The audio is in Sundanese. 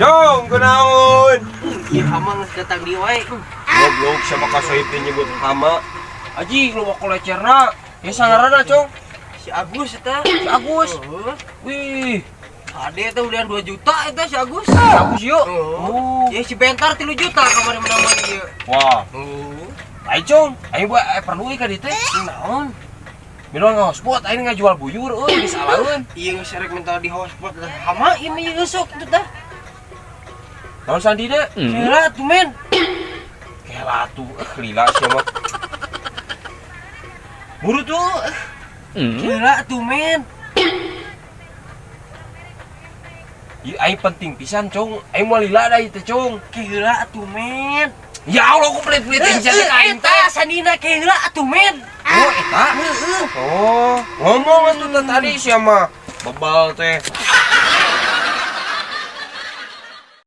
Jong, kunaon? Ieu hama geus datang di wae. Goblok sama ka Sohib teh nyebut hama. Aji lu kolecerna. Ya sangarana, Cong. Si Agus eta. Si Agus. Heeh. Wih, Ade eta udah 2 juta eta si Agus. si Agus yuk. Oh. Oh. Ya si Bentar 3 juta kamari menang ieu. Wah, Oh. ayo Cong, ayo buat perlu ieu ka dieu teh. Naon? Minum nge-hotspot, aing ngajual buyur euy, geus alaeun. Ieu geus rek minta di hotspot lah. Hama ieu mah ieu sok itu tah. Naon sandina? Kela tuh men. Kela tuh, lila sia mah. Buru tuh. Kela tuh men. Ieu aing penting pisan, Cong. Aing moal lila da ieu teh, Cong. Kela tuh men. Ya Allah, aku pelit-pelit aing sia teh ka aing teh. Eta sandina kela tuh men. Oh, eta. Heeh. Oh, ngomong atuh teh tadi sia mah. Bebal teh.